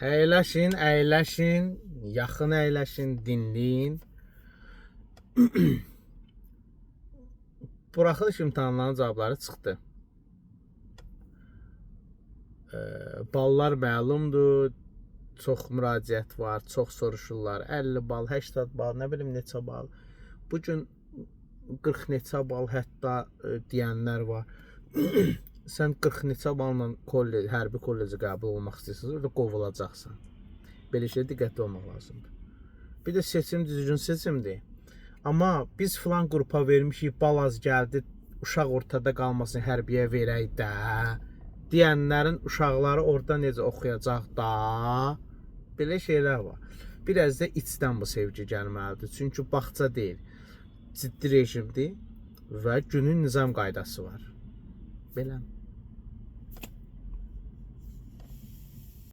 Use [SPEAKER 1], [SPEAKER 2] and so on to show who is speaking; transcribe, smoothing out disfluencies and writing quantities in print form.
[SPEAKER 1] Əyləşin, əyləşin, yaxın əyləşin, dinləyin. Buraxılış imtahanlarının cavabları çıxdı. Ballar məlumdur. Çox müraciət var, çox soruşurlar. 50 bal, 80 bal, nə bilim neçə bal. Bu gün 40 neçə bal hətta deyənlər var. Sən 40 neçə balla kollec, hərbi kollecə qəbul olmaq istəyirsən, orada qovulacaqsan. Belə şeyə diqqətli olmaq lazımdır. Bir də seçim düzgün seçimdir. Amma biz filan qrupa vermişik, bal az gəldi, uşaq ortada qalmasın, hərbiyə verək də. Deyənlərin uşaqları orada necə oxuyacaq da? Belə şeylər var. Biraz da içdən bu sevgi gəlməlidir. Çünki bağça deyil, ciddi rejimdir və günün nizam qaydası var. Belə.